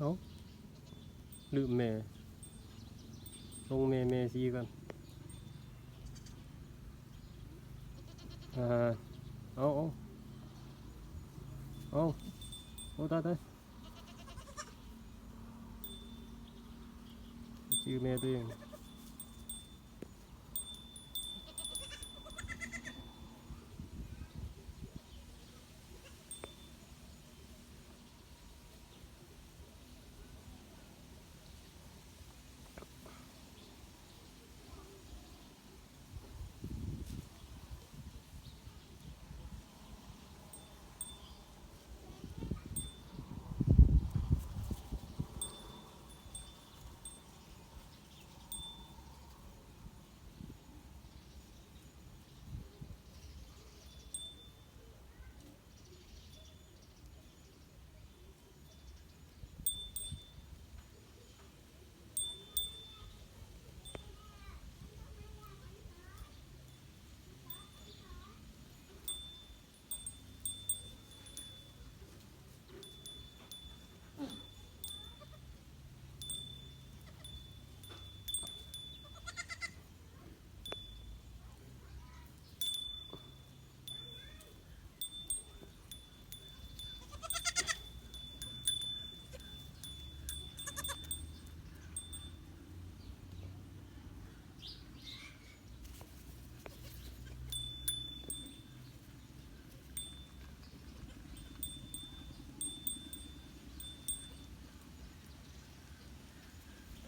ເອົ້າ ລືມແມ່ ສົ່ງແມ່ ແມ່ຊີກ່ອນ. ອ່າ ເອົາ ເອົາ ເອົາ ໂອ້ ຕາຍ ຕາຍ ຈື່ແມ່ຕົວເອງ.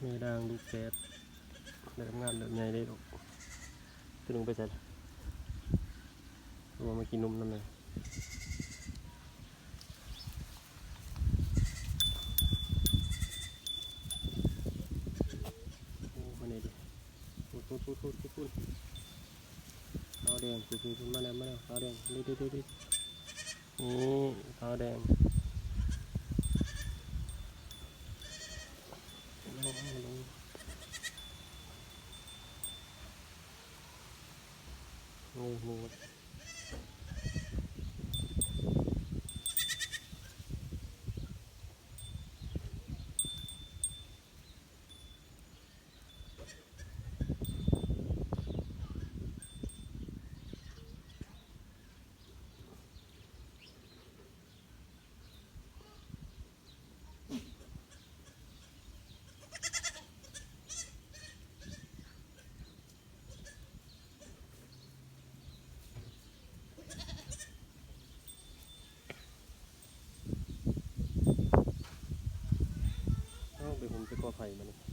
ແມ່ດ່າງລູກແຝດ ໄດ້ງາມເລີດໃຫຍ່ເດ້ລູກ. ຕົວໜຶ່ງໄປໃສລະ? ຫຼືວ່າມາກິນນົມນຳແມ່? ໂອ້ ອັນນີ້ເດ້ ພຸ້ນໆໆໆ ຂາວແດງ ພຸ້ນໆໆ ມາແລ້ວ ມາແລ້ວ ຂາວແດງ ເດ້ໆໆໆ. ນີ້ ຂາວແດງ ນີ້ ນີ້. ເອົາໄປຫຸມໃສ່ກໍໄຜ່ມານີ້.